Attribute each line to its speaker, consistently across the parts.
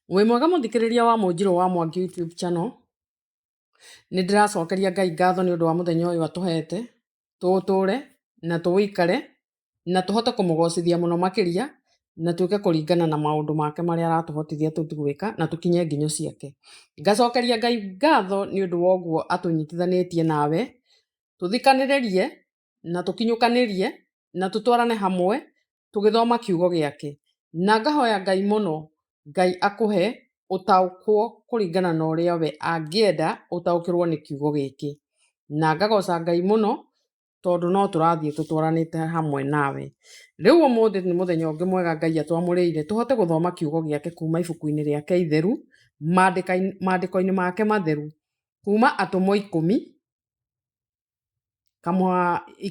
Speaker 1: Wĩ mwega mũthikĩrĩria wa Mũnjirũ wa Mwangi YouTube channel. Nĩ ndĩracokeria Ngai ngatho nĩ ũndũ wa mũthenya ũyũ atũhete, tũũtũre na tũũikare na tũhote kũmũgocithia mũno makĩria na twĩke kũringana na maũndũ make marĩa aratũhotithia tũthiĩ gwĩka na tũkinye nginyo ciake. Ngacokeria Ngai ngatho nĩ ũndũ wa ũguo atũnyitithanĩtie nawe, tũthikanĩrĩrie na tũkinyũkanĩrie na tũtwarane hamwe tũgĩthoma kiugo gĩake. Na ngahoya Ngai mũno, Ngai akũhe ũtaũkwo kũringana na ũrĩa we angĩenda ũtaũkĩrwo nĩ kiugo gĩkĩ. Na ngagoca Ngai mũno tondũ no tũrathiĩ tũtwaranĩte hamwe nawe. Rĩu ũmũthĩ nĩ mũthenya ũngĩ mwega Ngai atwamũrĩire tũhote gũthoma kiugo gĩake kuma ibuku-inĩ rĩake itheru, maandĩko-inĩ make matheru, kuma Atũmwo ikũmi,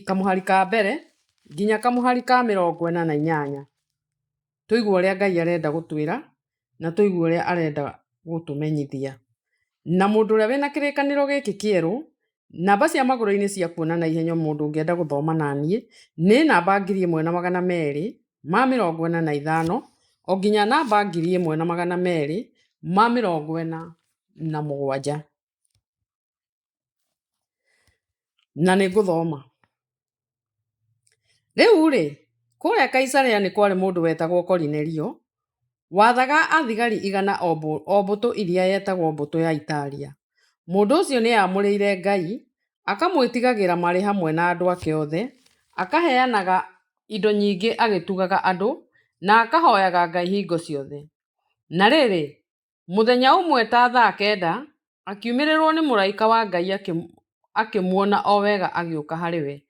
Speaker 1: kamũhari ka mbere nginya kamũhari ka 48. Tũigue ũrĩa Ngai arenda gũtwĩra na tũigue ũrĩa arenda gũtũmenyithia. Na mũndũ ũrĩa wĩna kĩrĩkanĩro gĩkĩ kĩerũ, namba cia magũrũ-inĩ cia kuona na ihenya mũndũ ũngĩenda gũthoma naniĩ nĩ namba 1245 o nginya namba 1247. Na nĩ ngũthoma. Rĩu-rĩ, kũrĩa Kaisarea nĩ kwarĩ mũndũ wetagwo Korinelio, wathaga athigari igana o mbũtũ ĩrĩa yetagwo mbũtũ ya Italia. Mũndũ ũcio nĩeamũrĩire Ngai, akamwĩtigagĩra marĩ hamwe na andũ ake othe, akaheanaga indo nyingĩ agĩtugaga andũ, na akahoyaga Ngai hingo ciothe. Na rĩrĩ, mũthenya ũmwe ta thaa kenda, akiumĩrĩrũo nĩ mũraika wa Ngai akĩmuona o wega agĩũka harĩ we,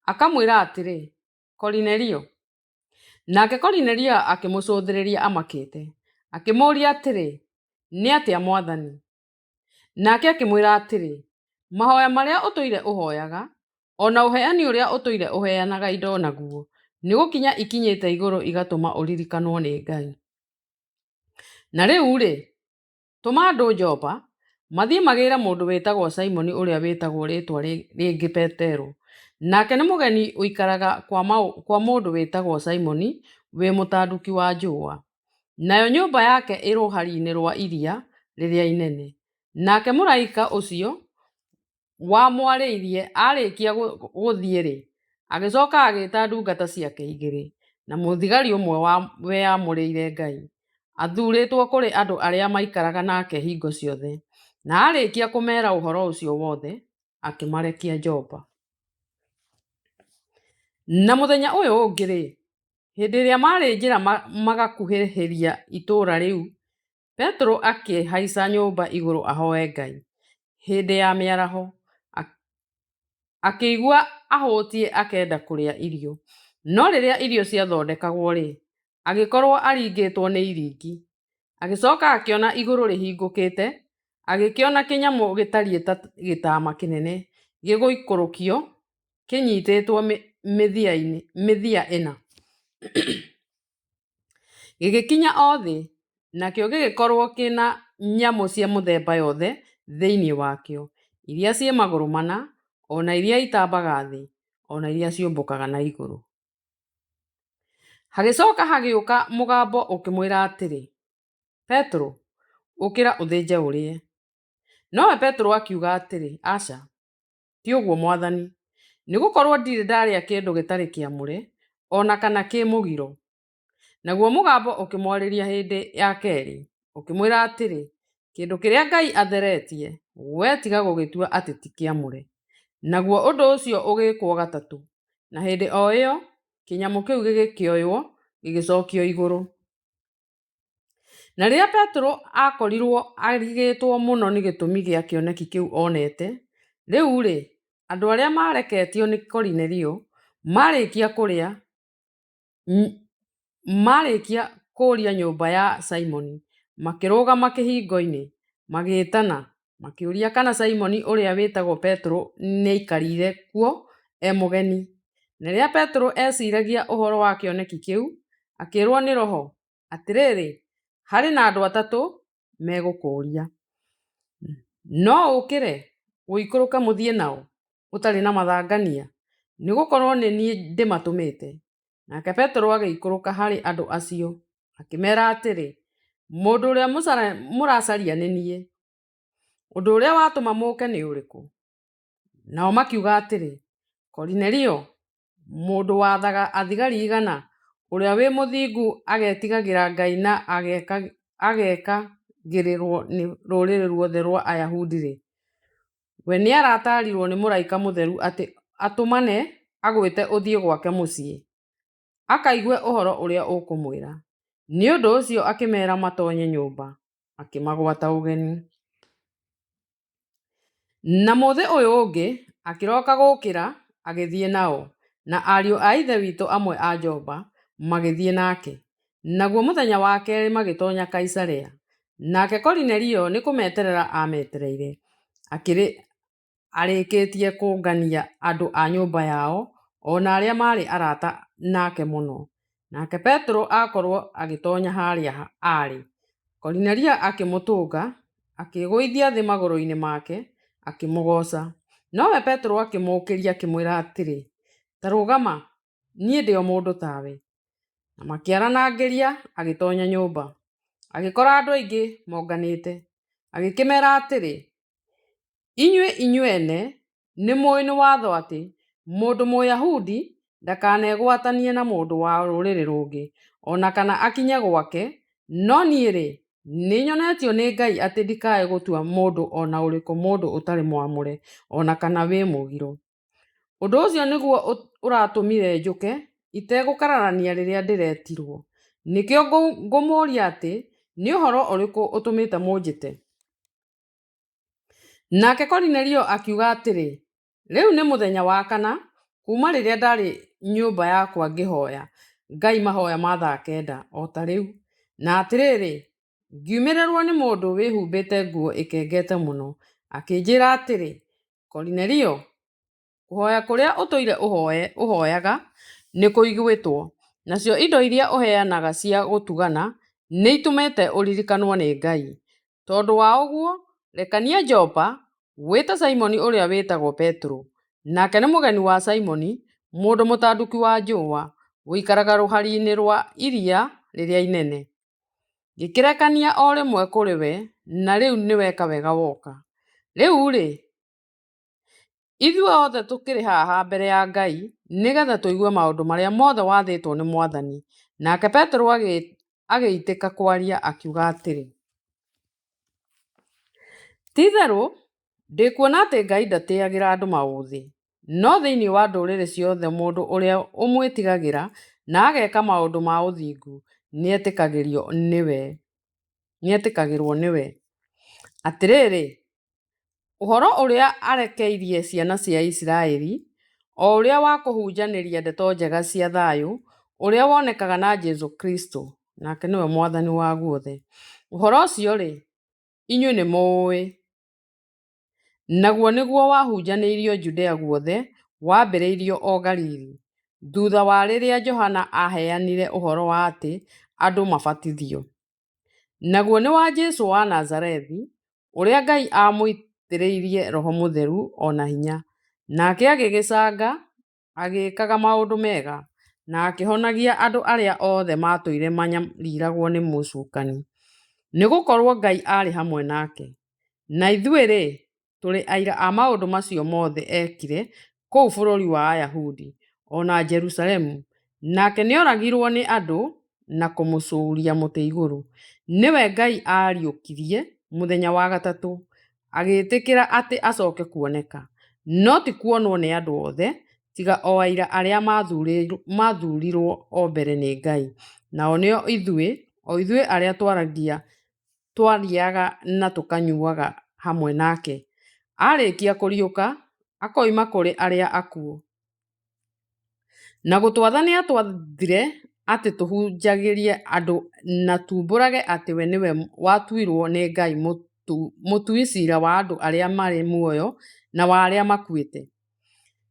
Speaker 1: akamwĩra atĩrĩ, Korinelio. Nake Korinelio akĩmũcũthĩrĩria amakĩte, akĩmũũria atĩrĩ, Nĩ atĩa, Mwathani? Nake akĩmwĩra atĩrĩ, Mahoya marĩa ũtũire ũhoyaga, o na ũheani ũrĩa ũtũire ũheanaga indo naguo, nĩ gũkinya ikinyĩte igũrũ igatũma ũririkanwo nĩ Ngai. Na rĩu-rĩ, tũma andũ Jopa, mathiĩ magĩĩre mũndũ wĩtagwo Simoni ũrĩa wĩtagwo rĩĩtwa rĩngĩ Petero. Nake nĩ mũgeni ũikaraga kwa mũndũ wĩtagwo Simoni wĩ mũtanduki wa njũa, nayo nyũmba yake ĩ rũhari-inĩ rwa iria rĩrĩa inene. Nake mũraika ũcio wamwarĩirie aarĩkia gũthiĩ-rĩ, agĩcoka agĩĩta ndungata ciake igĩrĩ, na mũthigari ũmwe weamũrĩire Ngai, athuurĩtwo kũrĩ andũ arĩa maaikaraga nake hingo ciothe, na aarĩkia kũmeera ũhoro ũcio wothe, akĩmarekia Jopa. Na mũthenya ũyũ ũngĩ-rĩ, hĩndĩ ĩrĩa maarĩ njĩra magakuhĩhĩria itũũra rĩu, Petero akĩhaica nyũmba igũrũ ahoe Ngai. Hĩndĩ ya mĩaraho, akĩigua ahũtiĩ akenda kũrĩa irio. No rĩrĩa irio ciathondekagwo-rĩ, agĩkorũo aringĩtwo nĩ iringi. Agĩcoka akĩona igũrũ rĩhingũkĩte, agĩkĩona kĩnyamũ gĩtariĩ ta gĩtama kĩnene gĩgũikũrũkio kĩnyitĩtwo mĩthia ĩna. Gĩgĩkinya o thĩ, nakĩo gĩgĩkorũo kĩ na nyamũ cia mĩthemba yothe thĩinĩ wakĩo, iria ciĩ magũrũ mana, o na iria itambaga thĩ, o na iria ciũmbũkaga na igũrũ. Hagĩcoka hagĩũka mũgambo ũkĩmwĩra atĩrĩ, Petero, ũkĩra ũthĩnje ũrĩe. Nowe Petero akiuga atĩrĩ, Aca, ti ũguo Mwathani, nĩ gũkorũo ndirĩ ndarĩa kĩndũ gĩtarĩ kĩamũre, o na kana kĩ mũgiro. Naguo mũgambo ũkĩmwarĩria hĩndĩ ya kerĩ, ũkĩmwĩra atĩrĩ, Kĩndũ kĩrĩa Ngai atheretie, wee tiga gũgĩtua atĩ ti kĩamũre. Naguo ũndũ ũcio ũgĩĩkwo gatatũ, na hĩndĩ o ĩyo kĩnyamũ kĩu gĩgĩkĩoywo gĩgĩcokio igũrũ. Na rĩrĩa Petero aakorirũo arigĩtwo mũno nĩ gĩtũmi gĩa kĩoneki kĩu onete, rĩu-rĩ, andũ arĩa maareketio nĩ Korinelio maarĩkia kũrĩa, Maarĩkia kũũria nyũmba ya Simoni, makĩrũgama kĩhingo-inĩ, magĩĩtana, makĩũria kana Simoni ũrĩa wĩtagwo Petero nĩaikarire kuo e mũgeni. Na rĩrĩa Petero eeciragia ũhoro wa kĩoneki kĩu, akĩĩrwo nĩ Roho, Atĩrĩrĩ, harĩ na andũ atatũ megũkũũria. No ũũkĩre, ũikũrũke mũthiĩ nao, ũtarĩ na mathangania? Nĩ gũkorũo nĩ niĩ ndĩmatũmĩte. Nake Petero agĩikũrũka harĩ andũ acio, akĩmeera atĩrĩ, Mũndũ ũrĩa mũracaria nĩ niĩ, ũndũ ũrĩa watũma mũũke nĩ ũrĩkũ? Nao makiuga atĩrĩ, Korinelio, mũndũ wathaga athigari 100, ũrĩa wĩ mũthingu agetigagĩra Ngai na agekagĩrĩrũo nĩ rũrĩrĩ ruothe rũa Ayahudi-rĩ, we nĩarataarirũo nĩ mũraika mũtheru atĩ atũmane agwĩte ũthiĩ gwake mũciĩ, akaigue ũhoro ũrĩa ũkũmwĩra. Nĩ ũndũ ũcio akĩmera matonye nyũmba, akĩmagwata ũgeni. Na mũthĩ ũyũ ũngĩ akĩroka gũũkĩra, agĩthiĩ nao, na ariũ a ithe witũ amwe a Jopa magĩthiĩ nake. Naguo mũthenya wa kerĩ magĩtonya Kaisarea. Nake Korinelio nĩ kũmeterera aametereire, arĩkĩtie kũũngania andũ a nyũmba yao, o na arĩa maarĩ arata nake mũno. Nake Petero akorũo agĩtonya harĩa aarĩ, Korinelio akĩmũtũnga, akĩĩgũithia thĩ magũrũ-inĩ make, akĩmũgooca. Nowe Petero akĩmũũkĩria akĩmwĩra atĩrĩ, Ta rũgama, niĩ ndĩ o mũndũ tawe. Na makĩaranangĩria agĩtonya nyũmba, agĩkora andũ aingĩ monganĩte. Agĩkĩmera atĩrĩ, Inyuĩ inyuene nĩmũũĩ nĩ watho atĩ mũndũ Mũyahudi ndakanegwatanie na mũndũ wa rũrĩrĩ rũngĩ, o na kana akinye gwake, no niĩ-rĩ, nĩnyonetio nĩ Ngai atĩ ndikae gũtua mũndũ o na ũrĩkũ mũndũ ũtarĩ mwamũre, o na kana wĩ mũgiro. Ũndũ ũcio nĩguo ũratũmire njũke itegũkararania rĩrĩa ndĩretirwo. Nĩkĩo ngũmũũria atĩ nĩ ũhoro ũrĩkũ ũtũmĩte mũnjĩte? Nake Korinelio akiuga atĩrĩ, Rĩu nĩ mũthenya wa kana kuuma rĩrĩa ndaarĩ nyũmba yakwa ngĩhoya Ngai mahoya ma thaa kenda, o ta rĩu, na atĩrĩrĩ, ngiumĩrĩrũo nĩ mũndũ wĩhumbĩte nguo ĩkengete mũno, akĩnjĩra atĩrĩ, Korinelio, kũhoya kũrĩa ũtũire ũhoyaga nĩkũiguĩtwo, nacio indo iria ũheanaga cia gũtugana nĩitũmĩte ũririkanwo nĩ Ngai. Tondũ wa ũguo, rekania Jopa, wĩte Simoni ũrĩa wĩtagwo Petero, nake nĩ mũgeni wa Simoni, mũndũ mũtanduki wa njũa, ũikaraga rũhari-inĩ rwa iria rĩrĩa inene. Ngĩkĩrekania o rĩmwe kũrĩ we, na rĩu nĩweka wega woka. Rĩu-rĩ, ithuĩ othe tũkĩrĩ haha mbere ya Ngai nĩ getha tũigue maũndũ marĩa mothe wathĩtwo nĩ Mwathani. Nake Petero agĩitĩka kwaria, akiuga atĩrĩ, Ti-itherũ ndĩ kuona atĩ Ngai ndatĩagĩra andũ maũthĩ, no thĩinĩ wa ndũrĩrĩ ciothe mũndũ ũrĩa ũmwĩtigagĩra na ageka maũndũ ma ũthingu nĩetĩkagĩrũo nĩwe. Atĩrĩrĩ, ũhoro ũrĩa arekeirie ciana cia Isiraeli, o ũrĩa wa kũhunjanĩria ndeto njega cia thayũ ũrĩa wonekaga na Jesu Kristo, nake nĩwe Mwathani wa guothe. Ũhoro ũcio-rĩ, inyuĩ nĩmũũĩ, naguo nĩguo wahunjanĩirio Judea guothe, wambĩrĩirio o Galili, thutha wa rĩrĩa Johana aaheanire ũhoro wa atĩ andũ mabatithio. Naguo nĩ wa Jesu wa Nazarethi, ũrĩa Ngai aamũitĩrĩirie Roho Mũtheru o na hinya, nake agĩgĩcanga agĩĩkaga maũndũ mega, na akĩhonagia andũ arĩa othe maatũire manyariragwo nĩ mũcukani, nĩ gũkorũo Ngai aarĩ hamwe nake. Na ithuĩ-rĩ, tũrĩ aira a maũndũ macio mothe eekire kũu bũrũri wa Ayahudi, o na Jerusalemu, nake nĩoragirũo nĩ andũ na kũmũcuuria mũtĩ igũrũ. Nĩwe Ngai aariũkirie mũthenya wa gatatũ, agĩĩtĩkĩra atĩ acoke kuoneka, no ti kuonwo nĩ andũ othe, tiga o aira arĩa maathuurirũo o mbere nĩ Ngai, nao nĩo ithuĩ, o ithuĩ arĩa twarĩaga na tũkanyuaga hamwe nake, aarĩkia kũriũka akoima kũrĩ arĩa akuũ. Na gũtwatha nĩaatwathire atĩ tũhunjagĩrie andũ na tuumbũrage atĩ we nĩwe watuirũo nĩ Ngai mũtui cira wa andũ arĩa marĩ muoyo na wa arĩa makuĩte.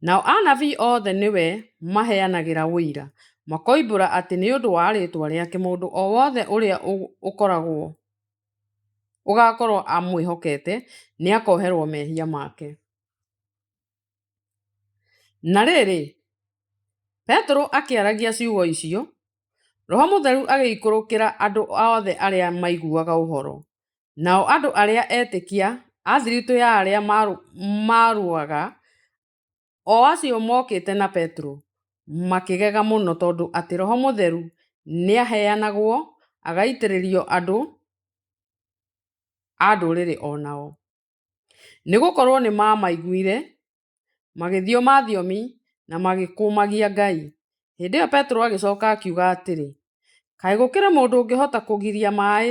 Speaker 1: Nao anabii othe nĩwe maheanagĩra ũira, makoimbũra atĩ nĩ ũndũ wa rĩĩtwa rĩake mũndũ o wothe ũrĩa ũgakorũo amwĩhokete nĩakoherwo mehia make. Na rĩrĩ, Petero akĩaragia ciugo icio, Roho Mũtheru agĩikũrũkĩra andũ othe arĩa maiguaga ũhoro. Nao andũ arĩa etĩkia a thiritũ ya arĩa maarũaga, o acio mokĩte na Petero, makĩgega mũno tondũ atĩ Roho Mũtheru nĩaaheanagwo agaitĩrĩrio andũ a Ndũrĩrĩ o nao. Nĩ gũkorũo nĩmaamaiguire magĩthioma thiomi na magĩkũmagia Ngai. Hĩndĩ ĩo Petero agĩcoka akiuga atĩrĩ, Kaĩ gũkĩrĩ mũndũ ũngĩhota kũgiria maĩ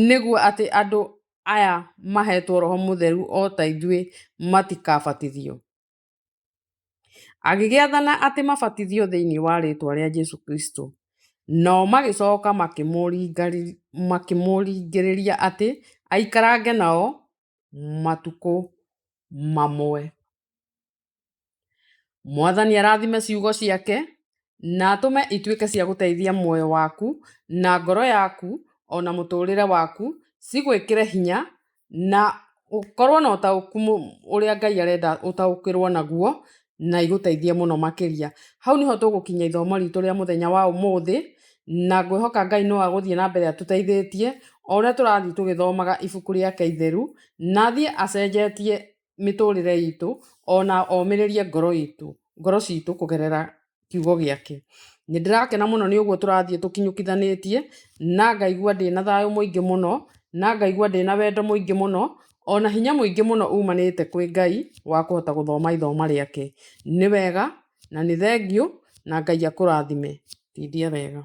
Speaker 1: nĩguo atĩ andũ aya maheetwo Roho Mũtheru o ta ithuĩ matikabatithio? Agĩgĩathana atĩ mabatithio thĩinĩ wa rĩĩtwa rĩa Jesu Kristo. Nao magĩcoka makĩmũringĩrĩria atĩ aikarange nao matukũ mamwe. Mwathani arathime ciugo ciake na atũme ituĩke cia gũteithia muoyo waku na ngoro yaku ona mũtũrĩre waku, cigwĩkĩre hinya na ũkorwo na ũtaũku ũrĩa Ngai arenda ũtaũkĩrwo naguo na igũteithie mũno makĩria. Hau nĩho tũgũkinyia ithomo ritũ rĩa mũthenya wa ũmũthĩ, na ngwĩhoka Ngai no agũthiĩ na mbere atũteithĩtie o ũrĩa tũrathiĩ tũgĩthomaga ibuku rĩake itheru, na athiĩ acenjetie mĩtũrĩre itũ ona omĩrĩrie ngoro itũ, ngoro citũ kũgerera kiugo gĩake. Nĩ ndĩrakena mũno nĩ ũguo tũrathiĩ tũkinyũkithanĩtie, na ngaigua ndĩna thayũ mũingĩ mũno, na ngaigua ndĩna wendo mũingĩ mũno, ona hinya mũingĩ mũno umanĩte kwĩ Ngai wa kũhota gũthoma ithoma rĩake. Nĩ wega na nĩ thengiũ na Ngai akũrathime. Tindia wega.